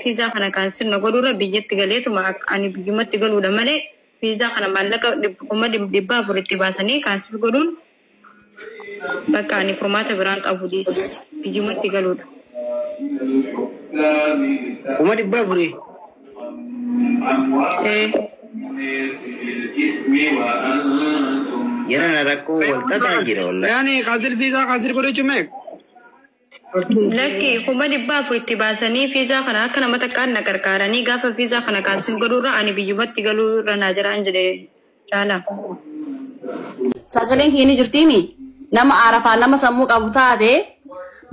Fiizaa kana cancel na godhuurra biyyatti galeetuma ani biyyumatti galuudha malee fiizaa kana maallaqa 400,000 itti baasanii cancel godhuun bakka ani furmaata biraan qabu dhiisi biyyumatti galuudha. 400,000. Ee. Jara na rakkoo wal xaxaa jira wallahi. Yaani cancel fiizaa cancel godhu jechuun meeqa? Lakki 400,000 itti baasanii fiizaa kana akka nama takkaan na gargaaranii gaafa fiizaa kana cancel godhuurra ani biyyumatti galuurra naa jiraan jedhe caala. Sagaleen kiyya ni jirtiimi. Nama Arafaa nama sammuu qabu taate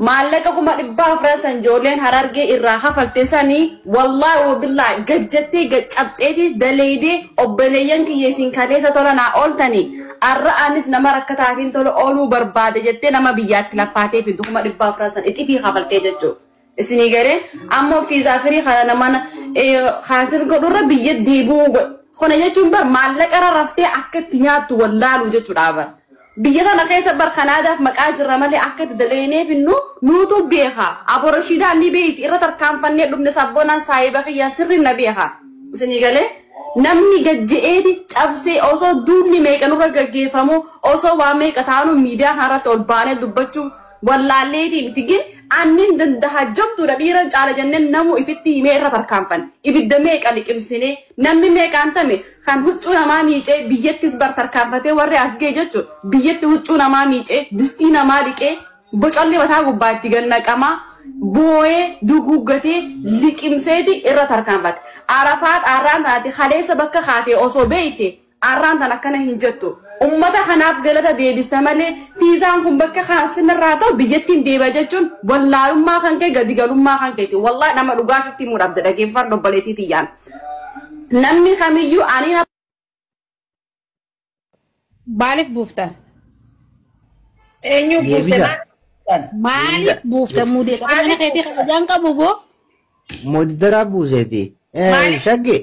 maallaqa 400,000 san ijoolleen Harargee irraa kafalte sanii, wallaahi wabillaahi, gajjattee gaccabxeeti daleedee obboleeyyan kiyya isin kaleessa tola naa ooltanii arra anis nama rakkataatiin tola ooluu barbaade jettee nama biyyaatti laffaatee fiddu 400,000 san ixifii kafaltee jechuudha. Isinii garee ammoo fiizaa firii kana nama cancel godhurra biyya deebi'uu godhe. Kana jechuun bar maallaqa rarraftee akka itti nyaattu wallaaluu jechuudha bar. Biyya tana keessa bar Kanaadaaf maqaa jirra malee akka itti daleeneef innu nuutu beeka. Abo Rashiidaan ni beeyti, irra tarkaanfannee dhufne, sabboonaan saayiba kiyya sirri na beeka. Isinii galee namni gajje'eeti cabsee osoo duulli meeqa nurra gaggeeffamu, osoo waa meeqa taanu, miidiyaa kanarratti ol baanee dubbachuu wallaalleetii miti, gin annin dandaha jabduudha dhiiran caala jenneen namu ifitti himee irra tarkaanfan. Ibidda meeqa liqimsinee, namni meeqaan tame kan huccuu namaa miicee biyyattis bar tarkaanfatee warri as ga'e jechuun biyyatti huccuu namaa miicee, distii namaa dhiqee, bocolli mataa gubbaa itti gannaqamaa boo'ee duguuggatee liqimseeti irra tarkaanfate. Arafaat arraan taate kaleessa bakka kaatee osoo beeyte arraan tan akkana hin jettu. Ummata kanaaf galata deebista malee fiizaan kun bakka kaansinirraa ta'u biyyattiin deeba jechuun wallaalummaa kan kee gadi galummaa kan keeti. Wallaa nama dhugaa sitti himuu dhabde, dhageeffadhu obboleettii tiyyaan. Namni kamiyyuu ani Maaliif buuftan? Eenyu buuse? Deebisa. Maaliif buuftan muudee qaba mana keetii kabajaan qabu boo? Mooditaraa buuseeti. Maaliif? Shagge.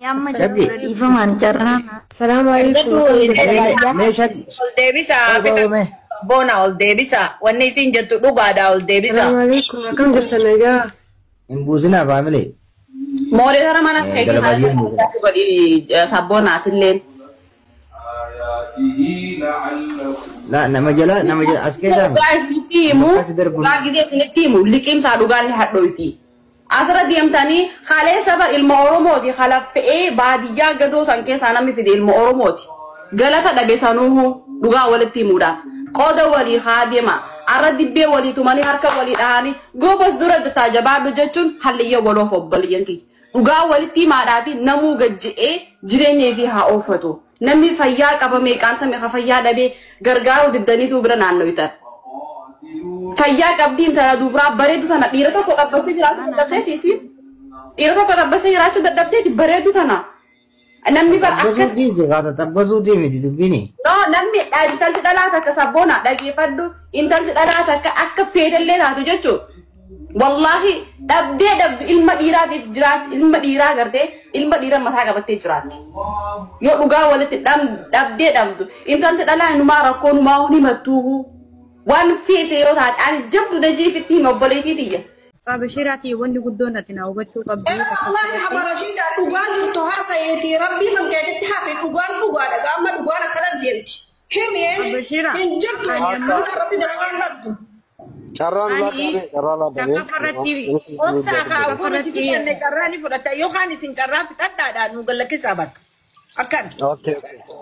Yamma Shagge. dhiifamaan carraa. Salaamu alaikum. Argadhu. Mee shagge. Ol deebisaa. Qoy qoy mee. Boona ol deebisaa. Wanni isin jettu dhugaadha, ol deebisaa. Salaamu alaikum. Akkam jirtan egaa? Hin buusinaa faamilee. Moodetara mana keetii Gara baay'ee hin buusinaa. godhi sabboonaatiillee. La nama jala as keessaa Dhugaa isinitti himu, bakka si darbu. Dhugaa gisee isinitti himu, liqimsaa dhugaan ni hadhoyti. Asirra deemtanii kaleessa bar ilma Oromooti halaffe'ee baadiyyaa gadoo san keessaa namni fide ilma Oromooti. Galata dhabe sanuuhu dhugaa walitti himuudhaaf. Qooda walii haa deema. Arra dibbee walii tumanii harka walii dhahanii gobos dura jirtaa jabaadhu jechuun halliyya waloof obboleeyyan kiyya. Dhugaa walitti himaadhaati namuu gajje'ee jireenya fi haa oofatu. Namni fayyaa qaba meeqaan tame ka fayyaa dhabee gargaaruu diddaniitu bira naanno'itan. Fayyaa qabdii intala dubaraa bareedu tana dhiira tokko xabbasee jiraachuu dadhabdeeti isiin. Dhiira tokko xabbasee jiraachuu dadhabdeeti bareedu tana. Namni bar akka Xabbasuu dhiise kaata xabbasuutii miti dubbiini. No, namni intalti dhalaa takka, sabboona dhageeffadhu, intalti dhalaa takka akka feetellee taatu jechuudha. Wallaahi dhabdee dhabdu ilma dhiiraatiif jiraatti, ilma dhiiraa gartee ilma dhiira mataa qabattee jiraatti. Yoo dhugaa walitti dhabdee dhabdu intalti dhalaa inumaa rakkoo numaa hin himattuu. Waan feete yoo taate ani jabdu dajiifitti hima obboleettii tiyya. Abashiraati wanni guddoon ati naa hubachuu qabdu. Wallahi habarashiidha dhugaan jirtu haasa'eeti rabbii kan keetitti hafe dhugaan dhugaadha gaama dhugaan akkana deemti. Himee Abashira. hin jirtu irratti dalagaan dhabdu. Carraan Ani laatame, carraa laatame. takka Obsaa haa Takka kun nuti irratti fixanne carraa ni fudhatta yookaan isin carraa fixadhaadha nu gallakkisaa bakka. Akkan. Okay.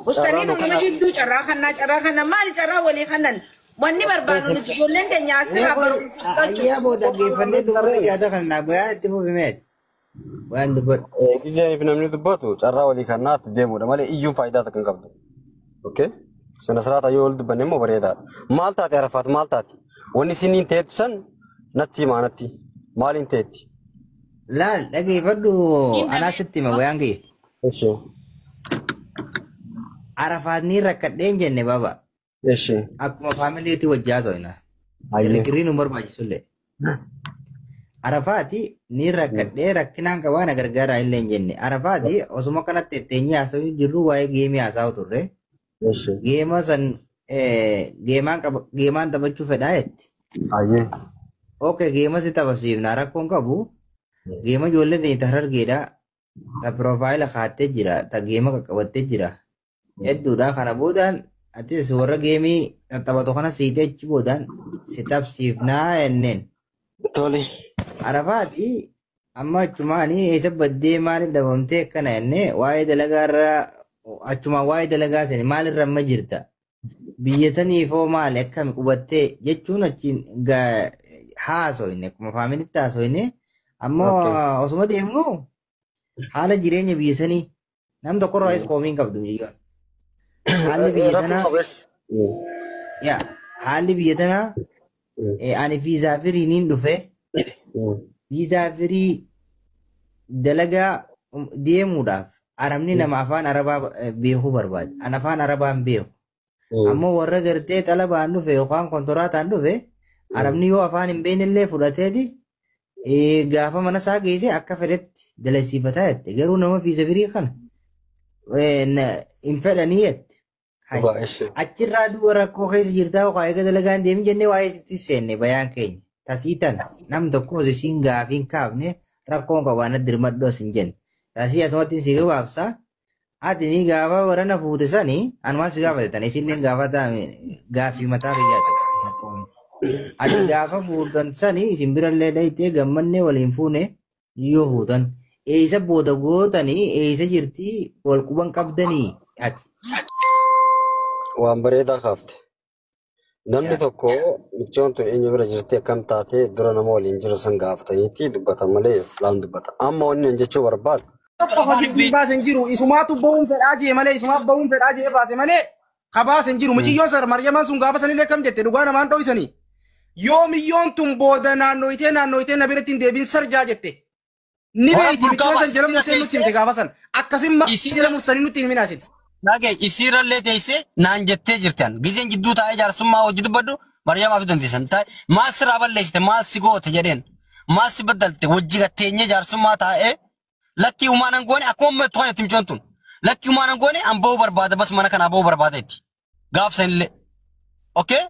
Bustanii nama jidduu carraa kannaa, carraa kanna maali, carraa walii kannan wanni barbaadu nuti ijoolleen keenya asirraa barumsa fudhachuu. Ayyaa booda dhaggeeffannee dubbata yaada kana naa bayaan itti fufi meet. Waan dubbatu. Gisee fi namni dubbatu carraa walii kannaatti deemudha malee iyyuun faayidaa takka hin qabdu. Okay? Sana siraata yoo wal dubbanne immoo bareedaadha. Maal taate Arafaat, maal taate? Wanni isiniin teettu san natti himaa natti. Maaliin teetti? Laal dhaggeeffadhu anaa sitti hima bayaan kiyya. Eshi. Arafaat ni rakkadheen jenne baba. Eshi. Akkuma faamiliitti wajji haasofna. Ayyee. Girgirri nu barbaachisullee. Arafaati ni rakkadhee rakkinaan qabaa na gargaaraa illee hin jenne. Arafaati osuma kanatti etteenyee haasawuu jirru waa'ee geemii haasa'u turre. Eshi. Geema san geemaan qaba geemaan taphachuu fedhaa jetti. Ayyee. Okay, geema si taphasiifna rakkoon qabu. Geema ijoollee ta'e ta harargeedha. Ta piroofaayila kaattee jira. Ta geema qaqqabattee jira. Hedduudha. Kana boodaan atis warra geemii taphatu kana siitee achi boodaan si tapsiifnaa jenneen. Tole. Arafaati amma achumaanii eessa baddee maaliif dhabamtee akkana jennee waa'ee dalagaa irraa achumaan waa'ee dalagaa sani maalirra amma jirta? Biyya taniifoo maali akkami qubattee jechuun achiin haasoyne akkuma faamilitti haasoyne ammoo osuma deemnu haala jireenya biyya sanii nam tokkorraa is koomii hin qabdu biyyoon. Haalli biyya tanaa yaa haalli biyya tanaa ani viizaa firii niin dhufe viizaa firii dalagaa deemuudhaaf arabni nama afaan arabaa beekuu barbaada. An afaan arabaa hin beeku. Ammoo warra gartee xalabaan dhufe yookaan kontoraataan dhufe arabni yoo afaan hin beeknellee fudhateeti gaafa mana isaa geesse akka fedhetti dalasiifataa jette. Garuu nama viizaa firii kana hin fedhanii jette. Achirraa duuba rakkoo keessa jirtaa yookaan eega dalagaan deemin jennee waa'ee sitti seenne bayaan keenya. Tasii tana nam tokko isiin gaafii hin kaafne rakkoon qabaana dirmadhoo sin jenne. Tasii asumatti si gabaabsa. Ati ni gaafa warana fuute sanii anumaan si gaafate tana isinillee gaafata gaafii mataa kiyyaati. Ati gaafa fuutan sanii isin birallee dhayitee gammannee waliin fuune yoo fuutan. Eessa booda gootanii eessa jirtii wal quban qabdanii ati. Waan bareedaa kaafte. Namni tokko michoon tun eenyu bira jirti akkam taate dura nama waliin jiru san gaafataniiti dubbata malee islaan dubbata. Amma wanni an jechuu barbaadu. Hojii baase hin jiru. Isumaatu bahuun fedhaa jee malee isumaaf bahuun fedhaa jee baase malee kabaase hin jiru. Miciyyoon sar Maryamaan sun gaafa sanillee kam jette dhugaa namaan dho'isanii. Yoo miyyoon tun booda naannoyitee naannoyitee na biratti hin deebiin sarjaa jette. Ni beeyti michoon san jala murtee nutti himte gaafa san. Akkasin jala murtanii nutti hin minaasin. Nagee isiirrallee teessee naan jettee jirtan. Gizeen jidduu taa'ee jaarsummaa hojii dubbadhu Maryamaa fi dandeessan. Maal sirraa balleessite maal si goote jedheen. Maal si baddalte wajji gatteenyee jaarsummaa taa'ee lakkii uumaan an goone akkuma ammattu kan itti michoon tun. Lakkii uumaan an goone an ba'uu barbaada bas mana kanaa ba'uu barbaada itti. Gaafsan illee. Okay?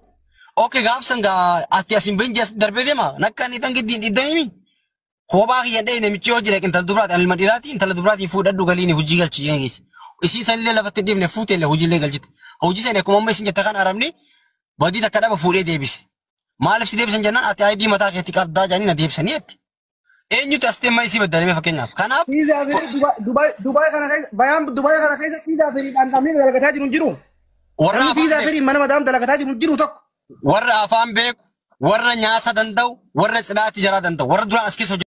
Okay gaafsan ati asin bahin darbee deema. Nakka inni tan giddiin dhibdanii Kophaa kiyya dhee namichi yoo jira intala dubaraati ani ilma dhiiraati intala dubaraatiin fuudhadhu galiini hojii galchi jeen Isii sanillee lafatti dhiifne fuuteellee hojiillee galchite. Hojii sani akkuma amma isin jette kan arabni badii takka dhaba fuudhee deebise. Maaliif si deebisan jennaan ati ID mataa keetti qabdaa jedhanii na deebisanii jette. Eenyutu as deemaa isii baddalamee fakkeenyaaf. Kanaaf. Dubaay kana keessa bayaan Dubaay kana keessa fiizaa firiidhaan namni dalagataa jiru hin jiru. Warra fiizaa firii mana madaam dalagataa jiru hin jiru tokko. Warra afaan beeku, warra nyaata danda'u, warra cidhaatti jaraa danda'u, warra duraan as keessa